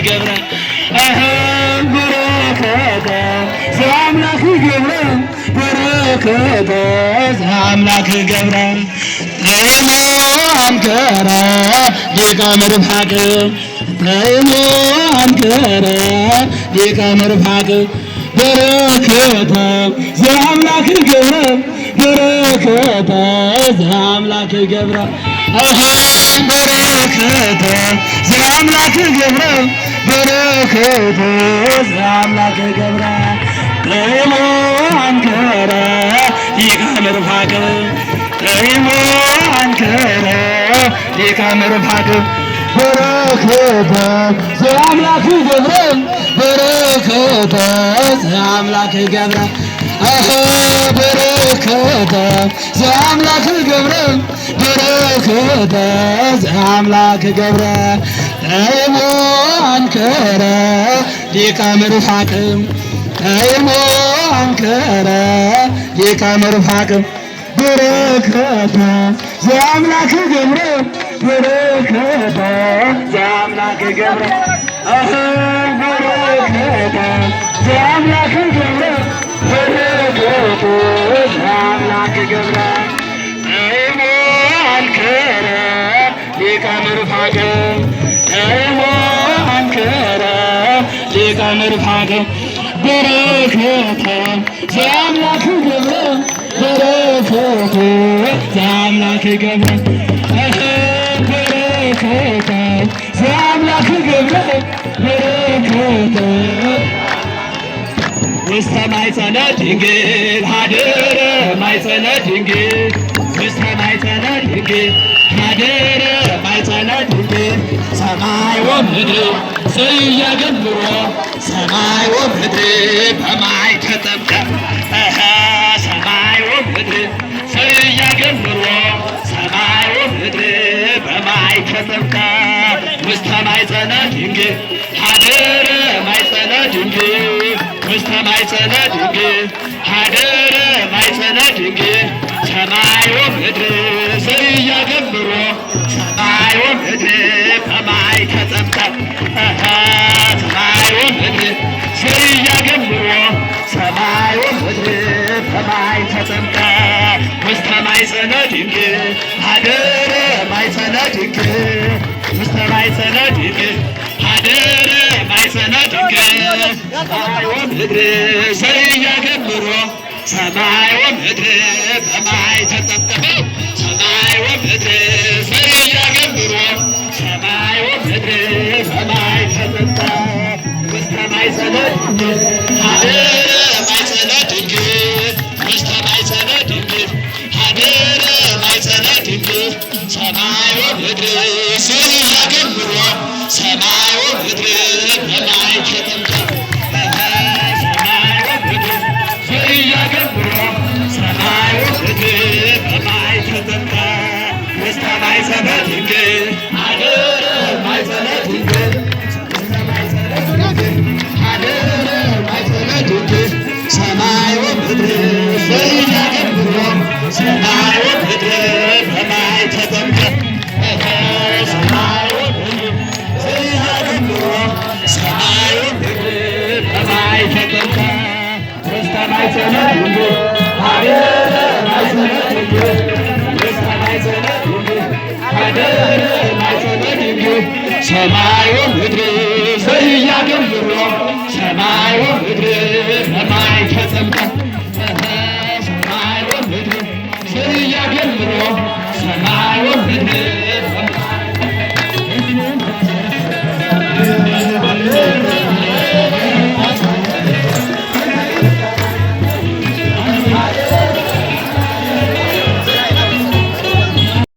ገብረ በረከተ ዘአምላክ ገብረ በረከተ ዘአምላክ ገብረ ጣዕሙ አንከረ ሊቀ ምርፋቅ ጣዕሙ አንከረ ሊቀ ምርፋቅ በረከተ ዘአምላክ ገብረ በረከተ ዘአምላክ ገብረ በረከተ ዘአምላክ ገብረ በረከተ ዘአምላክ ገብረ ጣዕሙ አንከረ ሊቀ ምርፋቅ ጣዕሙ አንከረ ሊቀ ምርፋቅ በረከተ ዘአምላክ ገብረ በረከተ ዘአምላክ ገብረ በረከተ ዘአምላክ ገብረ በረከተ ዘአምላክ ገብረ ጣዕሙ አንከረ ሊቀ ምርፋቅ ጣዕሙ አንከረ ሊቀ ምርፋቅ በረከተ ዘአምላክ ገብረ በረከተ ዘአምላክ ገብረ በረከተ ዘአምላክ ገብረ በረከተ ዘአምላክ ገብረ ጣዕሙ አንከረ ሊቀ ምርፋቅ ጣዕሙ አንከረ ሊቀ ምርፋቅ በረከተ ዘአምላክ ገብረ በረከተ ዘአምላክ ገብረ በረከተ ዘአምላክ ገብረ በረከተ ውስተ ማኅፀነ ድንግል ሀደረ ማኅፀነ ድንግል ውስተ ማኅፀነ ድንግል ሀደረ ማኅፀነ ድንግል ሰማይ ወምድር ዘኢያገምሮ ሰማይ ወምድር በማይ ተጠምቀ ሰማይ ወምድር ዘኢያገምሮ ሰማይ ወምድር በማይ ተጠምቀ ውስተ ማኅፀነ ድንግል ሀደረ ማኅፀነ ድንግል ውስተ ማኅፀነ ድንግል ሀደረ ማኅፀነ ድንግል ሰማይ ወምድር ዘኢያገምሮ ሰማይ ወምድር በማይ ተጠምቀ ሰማይ ወምድር ዘኢያገምሮ ሰማይ ወምድር በማይ ተጠምቀ ውስተ ማኅፀነ ድንግል ሀደረ ማኅፀነ ድንግል ውስተ ማኅፀነ ድንግል ሀደረ ማኅፀነ ድንግል ሰማይ ወምድር ዘኢያገምሮ ሰማይ ወምድር በማይ ተጠምቀ ሰማይ ወምድር ዘኢያገምሮ ሰማይ ወምድር በማይ ተጠምቀ ውስተ ማኅፀነ ድንግል ሀደረ ማኅፀነ ድንግል ውስተ ማኅፀነ ድንግል ሀደረ ማኅፀነ ድንግል ሰማይ ወምድር ዘኢያገምሮ ሰማይ ወምድር በማይ ተጠምቀ ሰማይ ወምድር ዘኢያገምሮ ሰማይ ወምድር በማይ ተጠምቀ ውስተ ማኅፀነ ድንግል ሀደረ ማኅፀነ ድንግል ውስተ ማኅፀነ ድንግል ሀደረ ማኅፀነ ድንግል ሰማይ ወምድር ዘኢያገምሮ ሰማይ ወምድር በማይ ተጠምቀ ሰማይ ወምድር ዘኢያገምሮ ሰማይ ወምድር በማይ ተጠምቀ ውስተ ማኅፀነ ድንግል ሀደረ ማኅፀነ ድንግል ውስተ ማኅፀነ ድንግል ሀደረ ማኅፀነ ድንግል ሰማይ ወምድር ዘኢያገምሮ ሰማይ ወምድር በማይ ተጠምቀ ሰማይ ወምድር ዘኢያገምሮ ሰማይ ወምድር